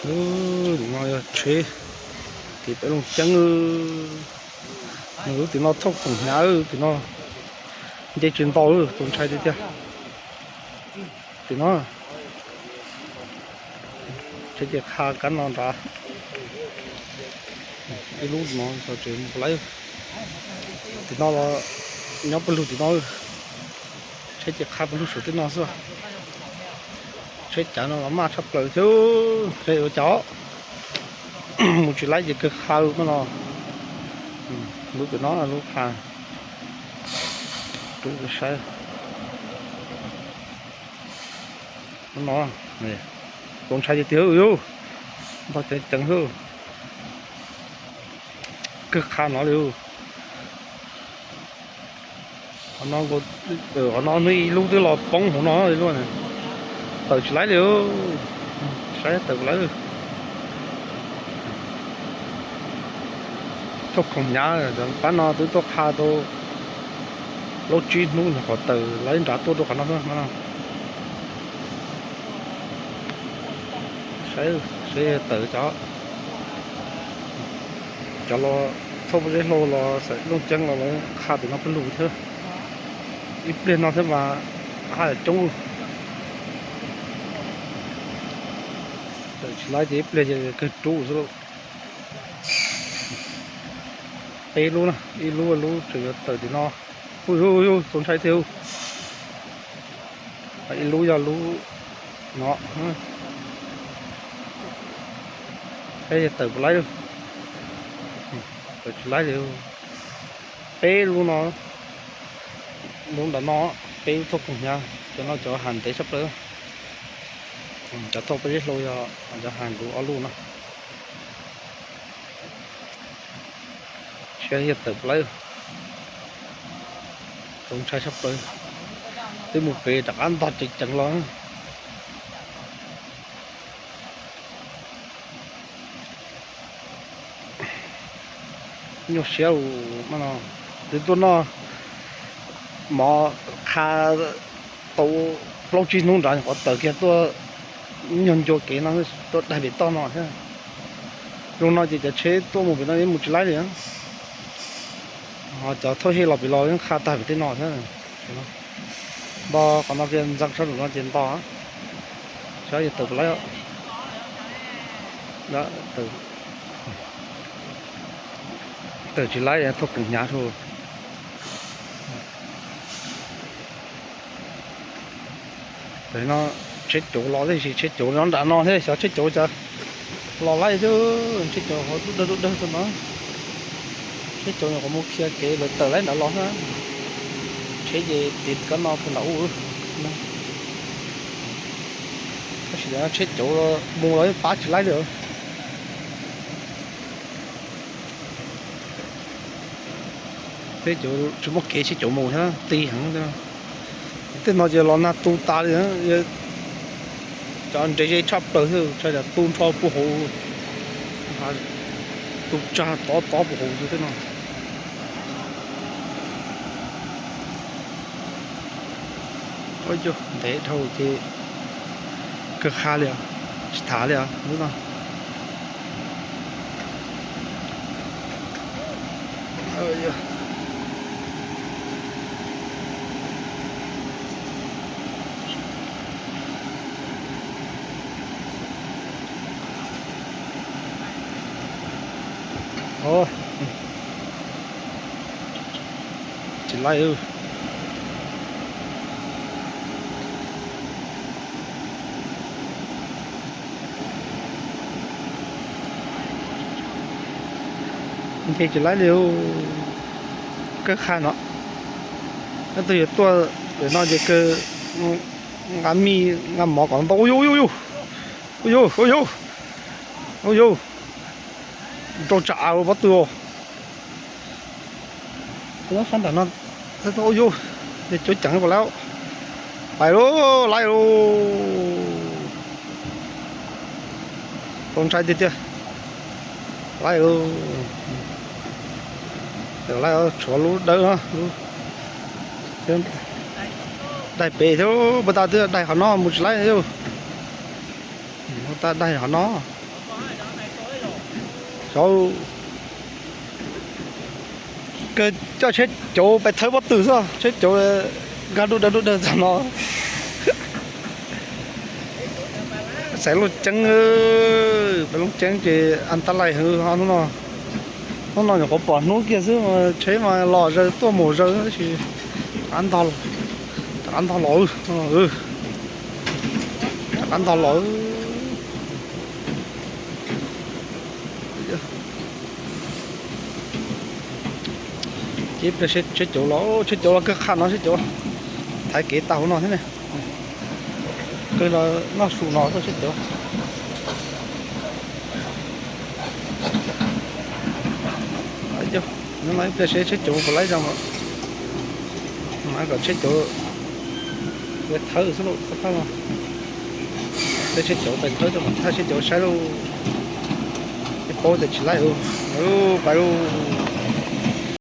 Tus no yog tsheb kev peb Looj Ceeb. Nws lub tim no thauj khoom hnyav, tim no nce tsis ntau, txaus ntshai tiag tiag. Tim no tsheb ces qha kab no nrad. Ib lub no tseem mus lawm. Tim no los nyob pawg lug tim no. Tsheb ces qha pawg lug saum tej no xwb. Tsheb cav no los maj tshaj plaws thiab. Tsheb ua cas mus tsis laib ces kawg qha maj no. Lub tim no lub qha. Rub saib. Lub no txaus ntshai tiag tiag yus. Ntog ceev ceev xwb. Kawg qha no li. Qhov no hnub ib lub twb los poob hauv no li luaj. Tawm tsis laib li. Saib tawm puas laib. Thauj khoom hnyav, pab no twb tuaj qha tau plaub tsib hnub nyuam qhuav tawm laib nrad tuaj rau qhov no xwb no. Saib, saib tawm cov, cov los thauj pob zeb hlau los xav Looj Ceeb los lawv qha tim no pawg lug thiab. Ib pliag no thiab mas haj yam coob. Tawm tsis laib ces ib pliag ces kawg rub xwb lauj. Peb lub na, ib lub lub tseem yuav tawm tim no. Ub yus, txaus ntshai tiag. Ib lub yog lub no. Saib tawm puas laib. Tawm tsis laib li. Peb lub no, lub ntawm no, peb lub thauj khoom hnyav, cov no cov has ntev tshaj plaws. Cov thauj pob zeb hlau yog cov has nkaus ob lub no. Saib yog tawm puas laib. Txaus ntshai tshaj plaws. Twb mus pem rov qab ntog ceev ceev los. Nyuaj siab ua no, twb tuaj noj mov qha tau plaub tsib hnub nrad nyuam qhuav tawm kiag tuaj, nyuag ncua kev no tuaj daig pem toj no thiab. Zoo no ces cov tsheb tuaj mus pem no yeej mus tsis laib li. Ho cov thauj hej los pem los yeej qha tag pem tej no thiab. Nto qhov no kiag ntxeev sab nraum no ces nto. Saib yog tawm puas laib. Tawm tsis laib, thauj khoom hnyav dhau. Tam no tsheb cauv los tiam sis tsheb cauv nyob nram no thiab, xyov tsheb cauv cas los laib thiab. Tsheb cauv qhov dub dawg dub dawg tuaj no. Tsheb cauv nyuam qhuav mus khiav kev lawv tawm laib nrad los xwb. Tsheb ces tiv kab no puag nram ub. Tab sis tsheb cauv mus los pab tsis laib li. Tsheb cauv tsis muaj kev tsheb cauv mus thiab ti heev. Tej no ces los nag tu tas li. Cov nres ze tshaj plaws xwb, tshaj cov tu nrho puag hauv, tu tsag tov tov puag hauv xwb tej no. Ntev dhau ces kawg qha li os, tsis tham li os lub no. Tsis laib. Nce tsis laib li. Kawg qha no. Ib tug yuav tuaj lawm no ces kawg nqa mij nqa mov kom ntau. Ua yus, ua yus, ua yus, ua yus, ua yus. Rau tsam av pob tw. Sab nram no, ua yus, ces cuab ceev puas laib. Laib lauj, laib lauj. Txaus ntshai tiag tiag. Laib lauj. Laib, tshuav lub dawb no, lub daig pem thiab, puag ta twb daig qhov no mus tsis laib. Puag ta daig qhov no. Cov, kawg coj tsheb cauv pais thawb pob tw xwb, tsheb cauv nkag dub dawg dub dawg txog no. Xaiv Looj Ceeb, pais Looj Ceeb ces an tab lais heev hnub no. Hnub no nyuam qhuav pom hnub kiag xwb, tsheb mas los zaws tuaj mus zaws tab sis rov qab ntog los, rov qab ntog los, rov qab ntog los. Ces pliag tsheb cauv los, tsheb cauv los kawg qha no, tsheb cauv thaiv kev tag huv no thiab ne. Qw los noj su no tuaj tsheb cauv. Ib pliag seb tsheb cauv puas laib zoo, mas kom tsheb cauv thawb xwb lauj, thawb no. Tej tsheb cauv pais thawb rau kom thawb tsheb cauv saib lauj. Ib paub tias tsis laib, pais lauj.